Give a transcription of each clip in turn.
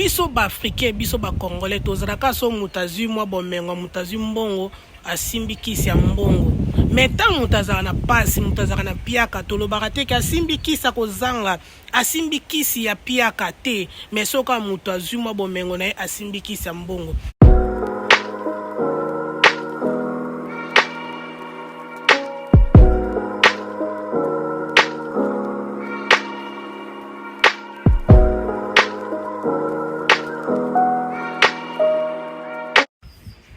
Biso ba africain, biso ba congolais tozalaka so moto azwi mwa bomengo, moto azwi mbongo, asimbi kisi ya mbongo. Mais ntango moto azalaka na pasi, moto azalaka na piaka, tolobaka te ke asimbi kisi akozanga, asimbi kisi ya piaka te. Mais soki moto azwi mwa bomengo na ye, asimbi kisi ya mbongo.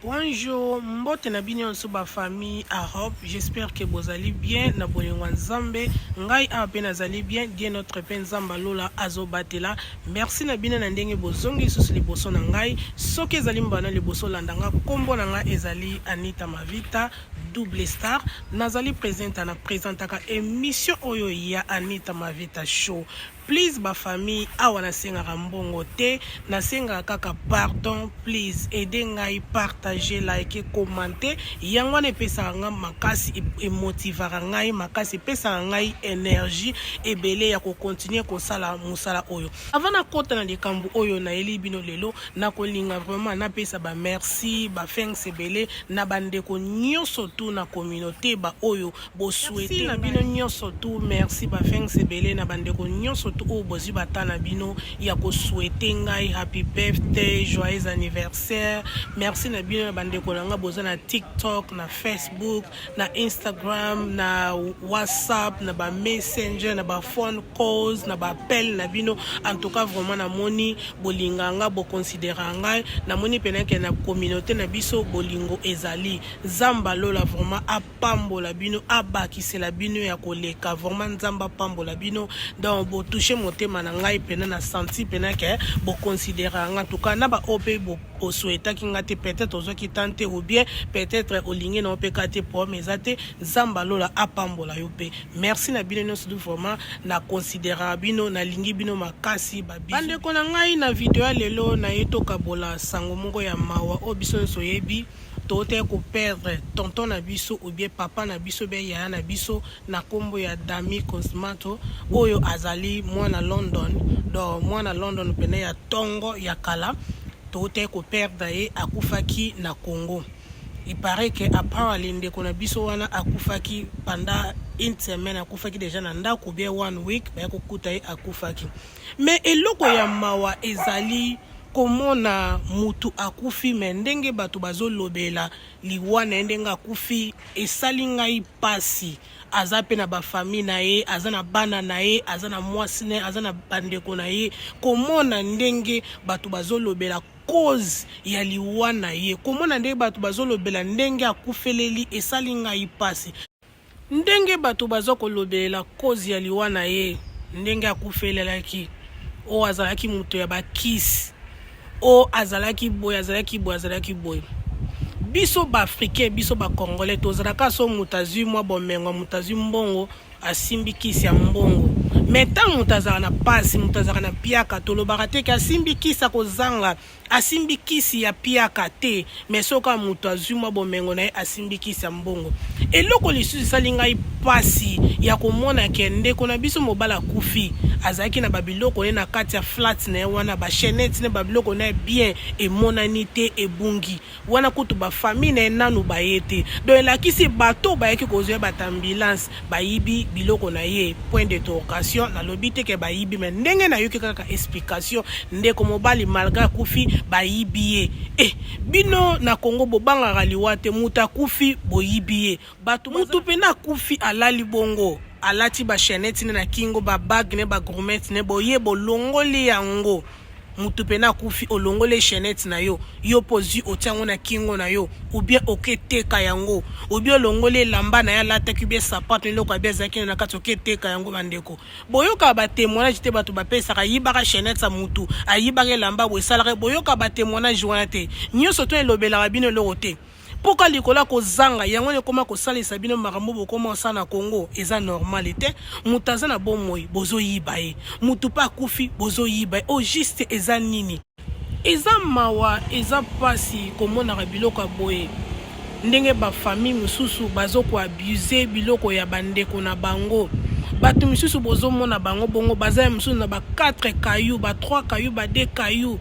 Bonjour, mbote na bino nyonso ba famille Arop. J'espère que bozali bien na bolingo ya Nzambe. Ngai awa pe nazali bien, Dieu notre pe Nzambe alola azobatela. Merci na bino na ndenge bozongi lisusu liboso na ngai. Soki ezali mbala liboso landa nga, kombo na ngai ezali Anita Mavita, double star. Nazali presenta na presentaka émission oyo ya Anita Mavita Show. Please ba famille awa nasengaka mbongo te, nasengaka kaka pardon. Please aide ngai, partager, like, commenter. Yango wana epesaka ngai makasi, emotivaka ngai makasi, epesaka ngai énergie ebele ya kocontinue kosala mosala oyo. Avant nakota na likambo oyo nayeli bino lelo, nakolinga vraiment napesa ba merci, ba thanks ebele na bandeko nyonso tu na communauté ba oyo bosouhaite na bino nyonso tu. Merci, ba thanks ebele na bandeko nyonso tu oyo bozwi bata na bino ya kosouhaite ngai happy birthday, joyeux anniversaire. Merci na bino na bandeko na ngai boza na TikTok, na Facebook, na Instagram, na WhatsApp, na ba Messenger, na ba phone calls, na ba appel na bino. En tout cas vraiment namoni bolinga nga, boconsidera ngai, namoni pena ke na communauté na biso bolingo ezali. Nzambe alola vraiment apambola bino, abakisela bino ya koleka. Vraiment Nzambe apambola bino. Donc botouche motema na ngai pena, na senti pena ke boconsidera nga. En tout cas na ba oyo mpe osouhaitaki nga te, peut-être ozwaki temps te, ou bien peut-être olingi na mpe ka te, problème eza te. Nzambe alola apambola yo mpe. Merci na bino nyonso du, vraiment na considérera bino, nalingi bino makasi. Bandeko na ngai, na video ya lelo naye tokabola sango moko ya mawa oyo biso nyonso oyebi. Tootaki koperdre tonton na biso, ou bien papa na biso, bien yaya na biso na nkombo ya Dami Cosmato, oyo azali mwana London. Donc mwana London pene ya ntongo ya kala, tootaki koperdre ye, akufaki na Congo. Il paraît que apparently ndeko na biso wana akufaki pendant une semaine, akufaki déjà na ndako, bien one week baya kokuta ye akufaki. Mais eloko ya mawa ezali komona mutu akufi, me ndenge bato bazolobela liwa na ye, ndenge akufi, esali ngai pasi. Aza mpe na bafamille na ye, aza na bana na ye, aza na mwasi na ye, aza na bandeko na ye. Komona ndenge bato bazolobela cause ya liwa na ye, komona ndenge bato bazolobela ndenge akufeleli, esali ngai pasi. Ndenge bato baza kolobelela cause ya liwa na ye, ndenge akufelelaki, oyo azalaki moto ya bakisi, oyo azalaki boye, azalaki boye, azalaki boye. Biso baafricain, biso bacongolais tozalaka so moto azwi mwa bomengo, moto azwi mbongo, asimbi kisi ya mbongo. Mais ntango moto azalaka na pasi, moto azalaka na piaka, tolobaka te ke asimbi kisi akozanga, asimbi kisi ya piaka te. Mais soki moto azwi mwa bomengo na ye, asimbi kisi ya mbongo. Eloko lisusu esali ngai pasi ya komona ke ndeko na biso mobali akufi, azalaki na babiloko ne na kati ya flat na ye wana, bachaînette ne, babiloko na ye bien emonani te, ebungi wana. Kutu bafamille na ye nanu baye te. Donc elakisi bato bayaki kozwa ye, bato ambulance, bayibi biloko na ye, point d'interrogation. Nalobi te ke bayibi, mais ndenge nayoki kaka explication, ndeko mobali malgré akufi, bayibi ye. E bino na Kongo bobangaka liwa te. Moto akufi, boyibi ye. Bato mutu mpena akufi, alali bongo, alati bachaînette ne na kingo, babague ne, bagourmette ne, boye bolongoli yango. Mutu mpena akufi, olongoli chaînette na yo, yo mpo ozwi, otia yango na kingo na yo, ou bien oketeka yango, ou bien olongoli elamba na ye alataki, ou bien sapato, eloko abi azalaki na kati, oketeka yango. Bandeko, boyokaka batémoignage te? Bato bapesaka, ayibaka chaînette ya mutu, ayibaka elamba boye, esalaka. Boyoka batémoignage wana te? Nyonso to elobelaka bino eloko te. Mpoka likolo ya kozanga yango wana ekoma kosalisa bino makambo bokoma osala na Congo. Eza normal te. Moto aza na bomoi, bozoyiba ye. Motu mpe akufi, bozoyiba ye. Au juste eza nini? Eza mawa, eza mpasi komonaka biloko ya boye, ndenge bafamille mosusu bazokoabuse biloko ya bandeko na bango. Bato misusu bozomona bango bongo baza ya mosusu na ba 4 cailloux, ba 3 cailloux, ba 2 cailloux.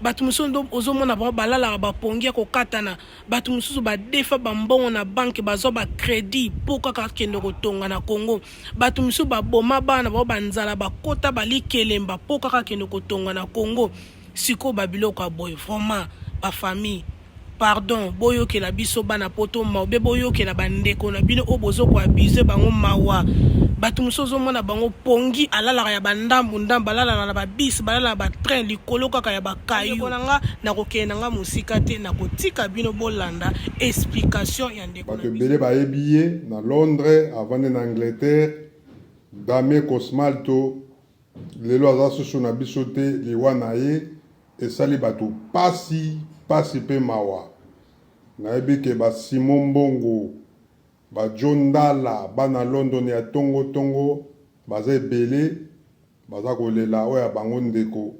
Bato mosusu ndo ozomona bango balalaka bapongi ya kokatana. Bato mosusu badefa bambongo na banke, bazwa ba credit mpo kaka kende kotonga na Congo. Bato mosusu baboma bana bango banzala, bakota balikelemba mpo kaka kende kotonga na Congo. Sikoyo ba biloko ya boye vraiment ba famille pardon, boyokela biso bana poto mawa, be boyokela bandeko na bino oyo bozo ko abuse bango mawa. Bato mosusu ozomona bango pongi alalaka ya bandambu ndambu, balalaka na babis, balalaka ba train likolo kaka ya bakayu. Na nga nakokende na nga mosika te, nakotika bino bolanda explication ya ndeko Bato na biso. ebele bayebi ye na Londres, avandi na Angleterre. Damien Cosmalto lelo aza susu na biso te. Liwa na ye esali bato pasi pasi mpe mawa. Nayebi ke ba Simon Mbongo, ba John Ndala, bana London ya tongo tongo baza ebele, baza kolela oyo ya bango ndeko.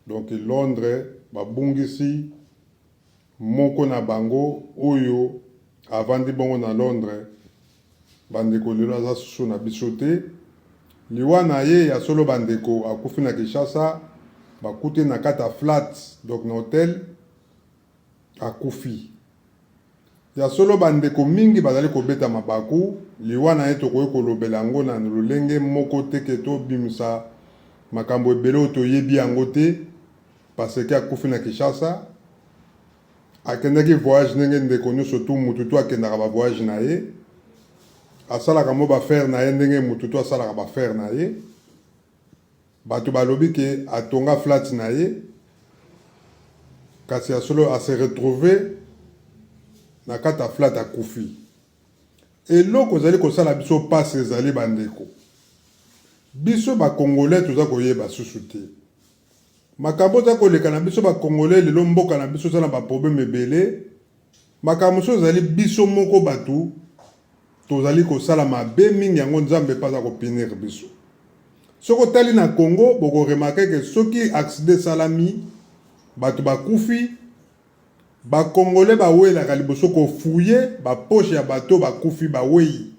Donc Londres babungisi moko na bango oyo avandi bongo na Londres. Bandeko, lelo aza susu na biso te. Liwa na ye ya solo bandeko, akufi na Kinshasa, bakuti na kati ya flat, donc na hotel akufi. Ya solo bandeko mingi bazali kobeta mabaku. Liwa na ye tokoki kolobela yango na lolenge moko te ke tobimisa makambo ebele oyo toyebi yango te, parce que akufi na Kinshasa. Akendaki voyage ndenge ndeko nyonso tu, mutu tu akendaka ba voyage na ye, asalaka mo ba affaire na ye ndenge mutu tu asalaka ba affaire na ye. Bato balobi ke atonga flat na ye, kasi ya solo a se retrouver na kati ya flat akufi. Eloko ezali kosala biso pasi ezali bandeko, biso ba Congolais toza koyeba susu te makambo eza koleka na biso ba Congolais lelo. Mboka na biso eza na ba problème ebele. Makambo mosusu ezali biso moko bato tozali kosala mabe mingi, yango Nzambe mpe aza kopunir biso. Soki otali na Congo, bokoremarquer ke soki accident esalami, bato bakufi, Bakongole bawelaka liboso kofouiller bapoche ya bato bakufi. Bawei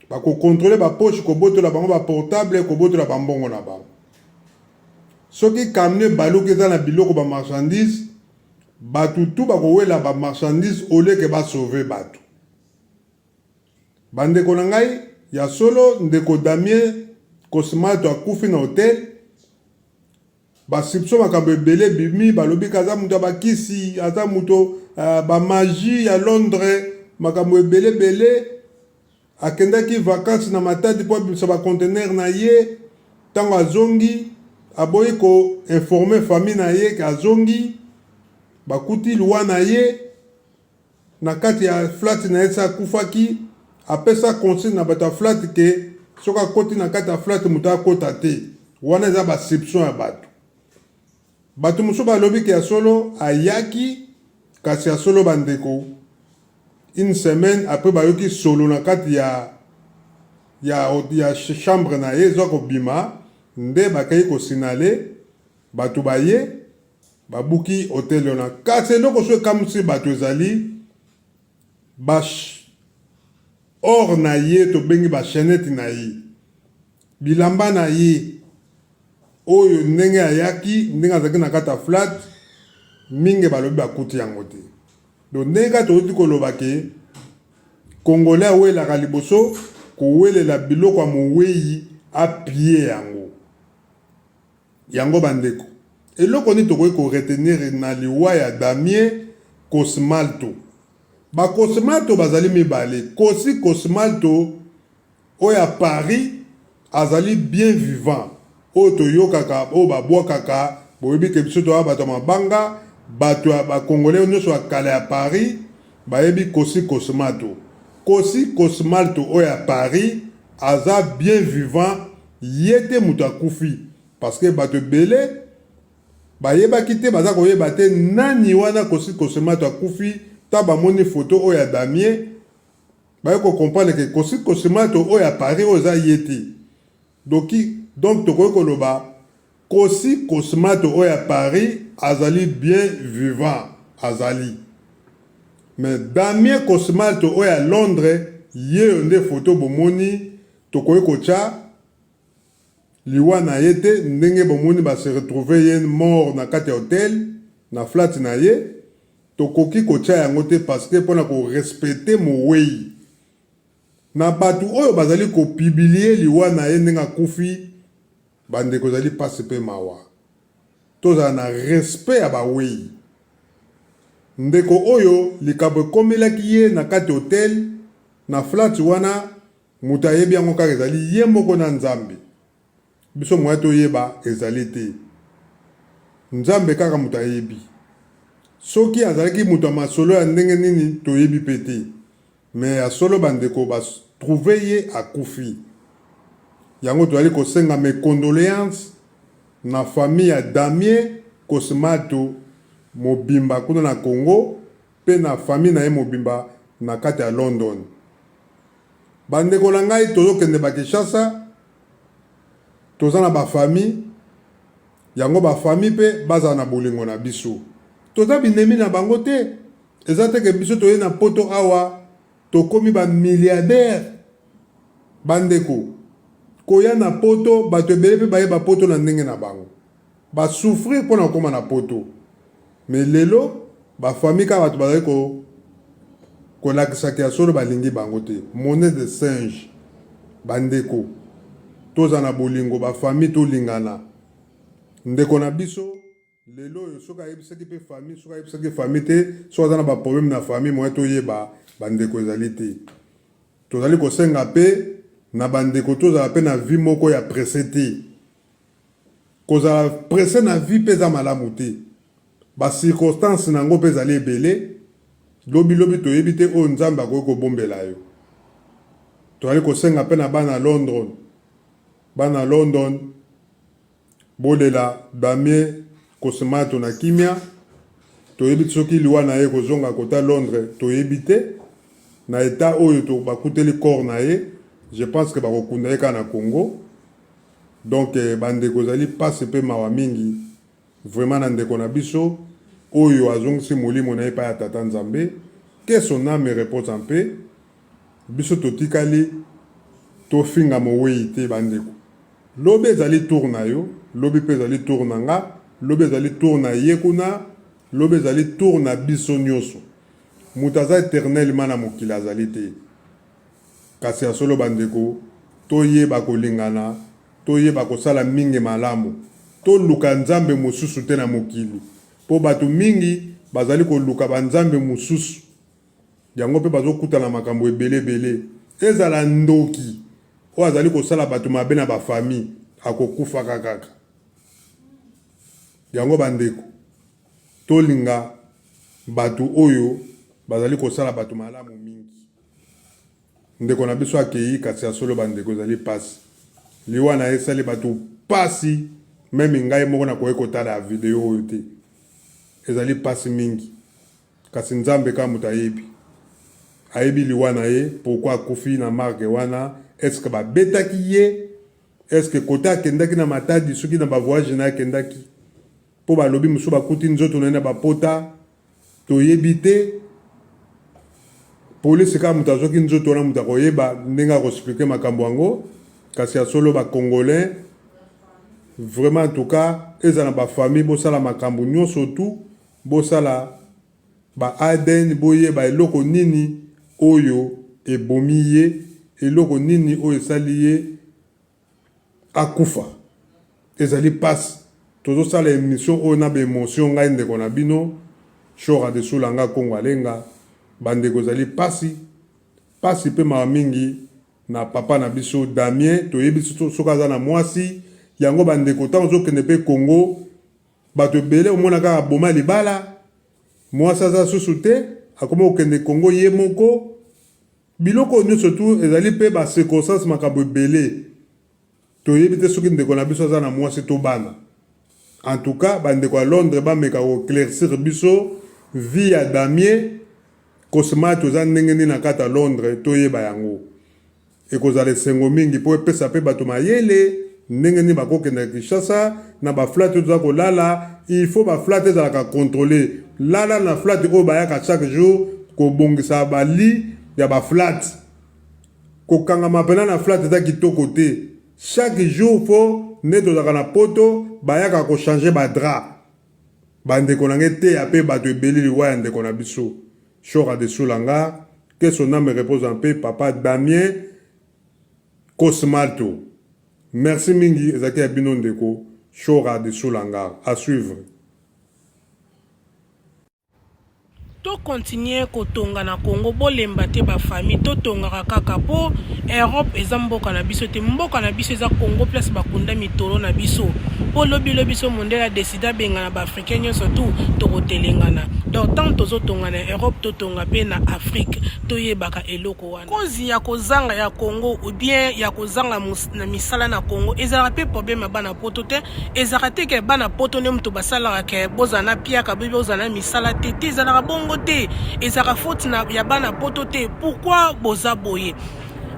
bakocontrôler bapoche, kobotola bango baportable, kobotola bambongo na bango. Soki camion ebaluki, eza na biloko, bamarchandise, bato tu bakowela bamarchandise au lieu ke basauver bato. Bandeko na ngai, ya solo ndeko Damien Cosmalto akufi na hotel. Basoupçon, makambo ebele ebimi. Balobi ke aza moto ya bakisi, aza moto bamagie ya Londres, makambo ebele ebele. Akendaki vacances na Matadi mpo abimisa baconteneur na ye. Ntango azongi, aboyi koinformer famille na ye ke azongi. Bakuti liwa na ye na kati ya flat na ye. Ti akufaki, apesa consigne na bato ya flat ke soki akoti na kati ya flat, moto akota te. Wana eza basoupçon ya bato. Bato mosusu balobi ke ya solo ayaki, kasi ya solo bandeko, une semaine après bayoki solo na kati ya chambre na ye eza kobima, nde bakei kosignaler bato, baye babuki hotel wana. Kasi eloko so ekamwisi bato ezali ba or na ye, tobengi bachaînette na ye, bilamba na ye oyo ndenge ayaki, ndenge azalaki na kati ya flat, mingi balobi bakuti yango te. Donc ndenge kaka toyoti koloba ke Congolais awelaka liboso kowelela biloko ya mowei, apie yango. Yango bandeko, eloko nini tokoki koretenir na liwa ya Damien Cosmalto? Bacosmalto bazali mibale. Kosi Cosmalto oyo ya Paris azali bien vivant, oyo toyokaka, oyo babwakaka. Boyebi ke biso toya bato ya mabanga, bato ya Bacongolais nyonso ya kala ya Paris bayebi Kosi Cosmalto. Kosi Cosmalto oyo ya Paris aza bien vivant, ye te moto akufi, parce que bato ebele bayebaki te, baza koyeba te nani wana Kosi Cosmalto akufi. Ta bamoni foto oyo ya Damien, baye kocomprendre ke Kosi Cosmalto oyo ya Paris oyo eza ye te. Donc tokoki koloba Kosi Cosmalto oyo ya Paris azali bien vivant, azali. Mais Damien Cosmalto oyo ya Londres, ye oyo nde foto bomoni. Tokoki kotya liwa na ye te ndenge bomoni ba se retrouver ye mort na kati ya hotel na flat na ye. Tokoki kotya yango te parce que pona ko respecter moweyi. Na batu oyo bazali ko publier liwa na ye ndenge akufi, ba ndeko ezali pasi pe mawa. Tozala na respect ya baweyi. Ndeko oyo likambo ekomelaki ye na kati hotel na flat wana moto ayebi yango kaka ezali ye moko na Nzambe. Biso moyen toyeba ezali te. Nzambe kaka moto ayebi. Soki azalaki moto ya masolo ya ndenge nini toyebi pe te. Mais ya solo ba ndeko ba trouver ye akufi. Yango tozali kosenga mes condoleances na famille ya Damien Cosmato mobimba kuna na Congo pe na famille na ye mobimba na kati ya London. Ba ndeko na ngai tozo kende ba Kinshasa toza na ba famille yango ba famille pe bazala na bolingo na biso. Toza binemi na bango te. Eza te ke biso toye na poto awa tokomi ba milliardaires ba ndeko koya na poto batu ebele pe baye ba poto na ndenge na bango ba souffrir pona kokoma na poto mais lelo ba famille kaka batu bazali ko kolakisa ke ya solo balingi bango te monnaie de singe ba ndeko tozala na bolingo ba famille tolingana ndeko na biso Lelo oyo soki ayebisaki pe famille soki ayebisaki famille te soki aza na ba problème na famille moyen toyeba ba ndeko ezali te. Tozali kosenga pe na ba ndeko tozala pe na vie moko ya presse te. Kozala presse na vie pe eza malamu te. Ba circonstances na yango pe ezali ebele. Lobi lobi toyebi te oyo Nzambe akoki kobombela yo. Tozali kosenga pe na bana London, bana London Bolela Damien Cosmato na kimia, toyebi te soki liwa na ye ekozonga kota Londres toyebi te, na etat oyo to bakuteli corps na ye je pense que bakokunda ye kaka na Congo, donc ba ndeko ezali pasi pe mawa mingi vraiment na ndeko na biso oyo azongisi molimo na ye epai ya Tata Nzambe, que son ame repose en paix, biso totikali tofinga moweyi te ba ndeko. Lobi ezali tour na yo, lobi pe ezali tour na nga, lobi ezali tour na ye kuna, lobi ezali tour na biso nioso. Moto aza eternellement na mokili azali te. Kasi ya solo ba ndeko, toyeba kolingana, toyeba kosala mingi malamu. Toluka nzambe mosusu te na mokili, po bato mingi bazali koluka ba nzambe mosusu. Yango pe bazo kutana makambo ebele ebele. Ezala ndoki oyo azali kosala batu mabe na ba famille ako kufaka kaka. Yango ba ndeko tolinga batu oyo bazali kosala batu malamu mingi. Ndeko na biso akeyi kasi ya solo ba ndeko ezali pasi. Liwa na ye esali batu pasi meme ngai moko nakoki kotala video oyo te. Ezali pasi mingi. Kasi nzambe kaka moto ayebi. Ayebi liwa na ye pourquoi akufi na marque wana est ce que ba betaki ye? Est ce que cote akendaki na matadi soki na ba voyage na ye akendaki po balobi mosusu bakuti nzoto na ye na ba pota toyebi te police kaka moto azwaki nzoto wana moto akoyeba ndenge ako expliquer makambo yango kasi ya solo ba congolais vraiment en tout cas ezala na ba famille bosala makambo nyonso tout Bosala ba adn boyeba eloko nini oyo ebomi ye, eloko nini oyo esali ye akufa. Ezali pasi. Tozo sala emission oyo na ba emotion ngai ndeko na bino Shora de Sulanga Kongo Alenga. Ba ndeko ezali pasi, pasi pe mawa mingi na papa na biso Damien toyebi soki aza na mwasi yango ba ndeko tango ozo kende pe Congo Bato ebele omona kaka aboma libala, mwasi aza susu te, akoma kokende Congo ye moko. Biloko oyo nionso tout ezali pe ba circonstances makambo ebele. Toyebi te soki ndeko na biso aza na mwasi to bana. En tout cas ba ndeko ya Londres bameka ko eclaircir biso vie ya Damien Cosmato eza ndenge nini na kati ya Londres toyeba yango. Ekozala esengo mingi po epesa pe bato mayele ndenge nini bakokende na Kinshasa na ba flat oyo toza kolala il faut ba flat ezalaka controle lala na flat oyo bayaka chaque jour kobongisa ba lit ya ba flat. Kokangama pena na flat eza kitoko te. Chaque jour faut nde tozalaka na poto bayaka ko changer ba draps. Ba ndeko na nga eteya pe batu ebele liwa ya ndeko na biso Shora de Soulanga que son ame repose en paix papa Damien Cosmalto. Merci mingi ezalaki ya bino ndeko Shora de Soulanga. À suivre. To continuer kotonga na Congo bolemba te ba famille totongaka kaka po Europe eza mboka na biso te mboka na biso eza Congo place bakunda mitolo na biso po lobi lobi so mondele a decide abengana ba africain nyonso tout tokotelengana donc tant tozotonga na Europe totonga pe na Afrique toyebaka eloko wana. Cause ya kozanga ya Congo ou bien ya kozanga na misala na Congo ezalaka pe problème ya bana poto te ezalaka te ke bana poto nde moto basalaka ke bozala na piaka boyebi bozala na misala te te ezalaka bongo te ezalaka faute na, ya bana poto te pourquoi boza boye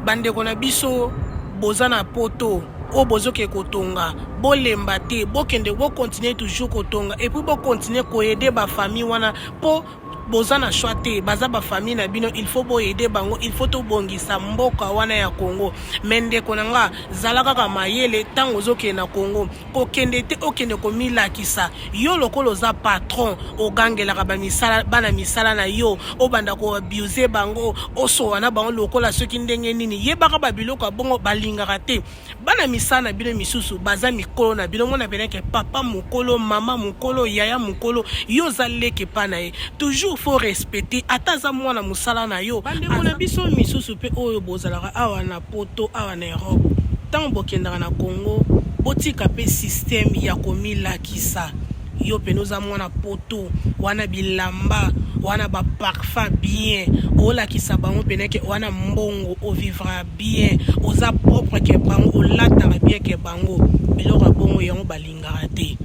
bandeko na biso boza na poto oyo bozoke kotonga bolemba te bokende bokontinue toujours kotonga epuis bokontinue koyede bafamille wana mpo boza na choix te baza ba famille na bino il faut bo aider bango il faut tobongisa mboka wana ya Congo mais ndeko na nga zala kaka mayele ntango ozokende na Congo kokende te okende komilakisa yo lokola oza patron ogangelaka bamisala bana misala na yo obanda ko abuse bango osowa na bango lokola soki ndenge nini yebaka babiloko ya bongo balingaka te Bana misala na bino misusu baza mikolo na bino mona pena ke papa mukolo mama mukolo yaya mukolo yo oza leki epa na ye toujours faut respecter ata aza mwana musala na yo bandeko na biso misusu pe oyo bozalaka awa na poto awa na Europe tango bokendaka na Congo botika pe système ya komilakisa Yo pena oza mwana poto wana bilamba wana ba parfum bien olakisa bango pena ke wana mbongo o vivra bien oza propre ke bango olataka bien ke bango biloko ya bongo yango balingaka te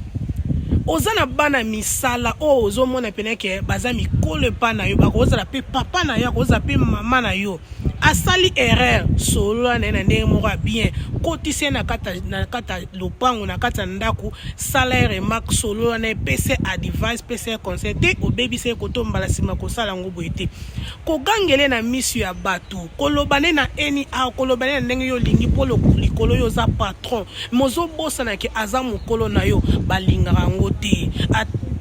oza na bana misala oyo ozomona pena ke baza mikolo epa na yo bakozala pe papa na yo akozala pe mama na yo asali erreur solola na ye na ndenge moko ya bien kotisa ye na kati ya lopango na kati ya ndako sala ye remarque solola na ye pesa ye advice pesa ye conseil te obebisa ye koto mbala nsima kosala yango boye te kogangele na miso ya bato koloba ne na eni awa koloba ne na ndenge yo olingi mpo likolo yo oza patron me ozobosana ke aza mokolo na yo balingaka yango te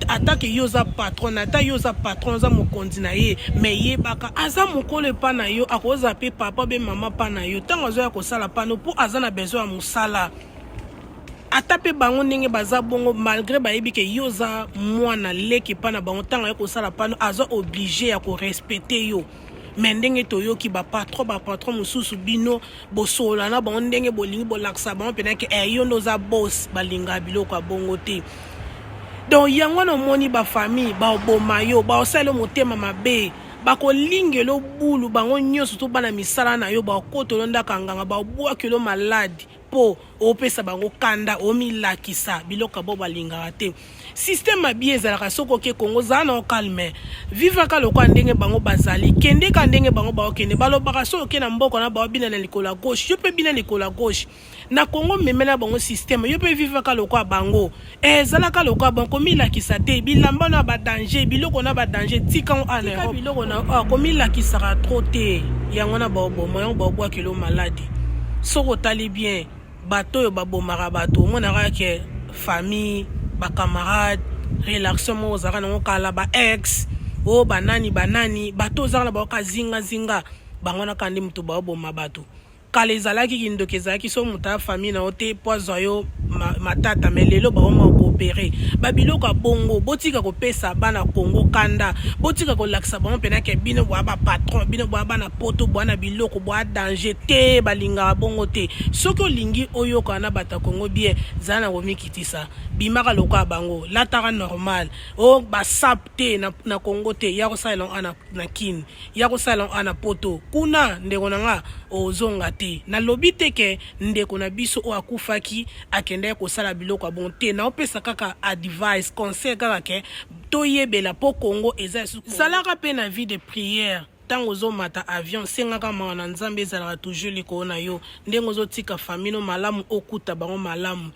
ata ke yo oza patron ata yo oza patron oza mokonzi na ye me yebaka aza mokolo epa na yo akozala mpe papa be mama pa na yo ntango azoya kosala pano mpo aza na besoin ya mosala ata mpe bango ndenge baza bongo malgre bayebi ke yo oza mwana leki epa na bango ntango aye kosala pano aza oblige ya korespecte yo me ndenge toyoki bapatron bapatron mosusu bino bosolola na bango ndenge bolingi bolakisa bango mpena ke eh, yo nde oza bos balingaka biloko ya bongo te donc yango wana omoni bafamille baoboma yo baosalela motema mabe bakolingela bulu bango nyonso to bana misala na yo bakotolo ndako nganga babwakelo maladi mpo opesa bango kanda omilakisa biloko bo balingaka te système mabi ezalaka soki oke Congo zala na calme vivaka lokola ndenge bango bazali kende ka ndenge bango baokende balobaka soki oke na mboka na baobina na likolo ya gauche yo mpe bina likolo ya gauche na Congo memela bango système yo mpe vivaka lokola bango ezalaka eh, lokola bango komilakisa te bilamba na ba danger biloko na ba danger tika ngo ana Europe biloko na ah, komilakisaka trop te yango na baoboma yango baobwakelo maladi soki otali bien bato oyo babomaka bato omonaka ke famille bacamarade relaxation moko ozalaka nango kala ba ex oyo banani banani bato ozalaka na bango kazingazinga bango wana kaka nde moto baoboma bato Kala ezalaki kindoki ezalaki soki moto aya famille na yo te po azwa yo matata mais lelo bakoma coopere ba biloko ya bongo botika kopesa bana Congo kanda botika kolakisa bango mpena ke bino boya ba patron bino boya bana poto boya na biloko boya danger te balingaka bongo te soki olingi oyokana na bato ya Congo bien zala na komikitisa bimaka lokola bango lataka normal o basap te na, na Congo te ya kosalela ana na kin ya kosala yango na poto kuna ndeko na nga ozonga te nalobi te ke ndeko na biso oyo akufaki akendaki kosala biloko ya bon te naopesa kaka advice conseil kaka ke toyebela mpo Congo eza zalaka mpe na vie de prière ntango ozomata avion sengaka mawa na nzambe ezalaka toujours likolo na yo ndenge ozotika famille no malamu okuta bango malamu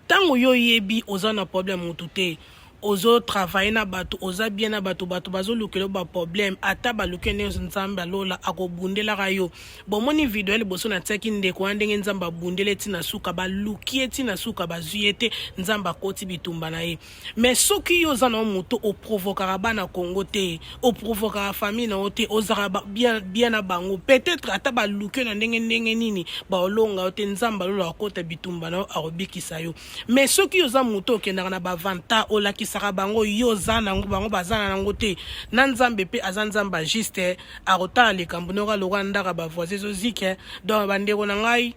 ntango yo oyebi oza na problème motu te. Ozo travailler na batu, oza bien na batu, batu bazo lukela yo ba problème, ata baluki yo ndenge Nzambe ya lola akobundelaka yo. Bomoni video ya liboso natiaki ndeko wana ndenge Nzambe abundeli ye ti na suka, baluki ye ti na suka bazui ye te, Nzambe akoti bitumba na ye. Mais soki yo oza na yo moto o provokaka bana Congo te, o provokaka famille na yo te, ozalaka bien, bien na bango, peut-etre ata baluki yo na ndenge ndenge nini, baolonga yo te, Nzambe ya lola akota bitumba na yo, akobikisa yo. Mais soki oza moto okendaka na ba vanta olakisaka bango yo oza nango bango baza na nango te na nzambe pe aza nzambe ya juste akotala likambo noko lokola ndaka ba voisin ezozike donc bandeko na ngai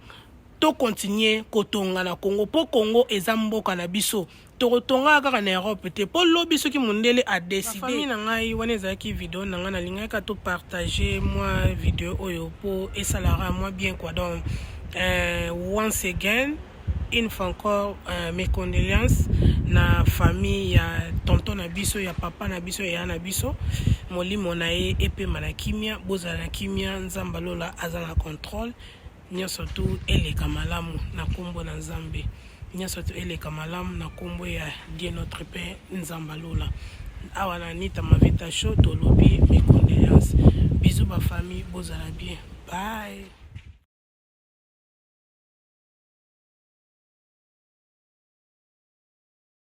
to continuer kotonga na Congo po Congo eza mboka na biso tokotongaka kaka na Europe te po lobi soki mondele a decide famille na ngai wana ezalaki video na ngai nalingaki kaka to partager mwa video oyo po esalaka mwa bien quoi donc euh, once again Une fois encore euh, mes condoléances na famille ya tonton na biso ya papa na biso ya na biso molimo na ye epema na kimia bozala na kimia nzambe lola aza na contrôle nyonso tu eleka malamu na nkombo na nzambe nyonso tu eleka malamu na nkombo ya Dieu notre père nzambe lola awa na Anita Mavita show tolobi mes condoléances bisous ba famille bozala bien bye.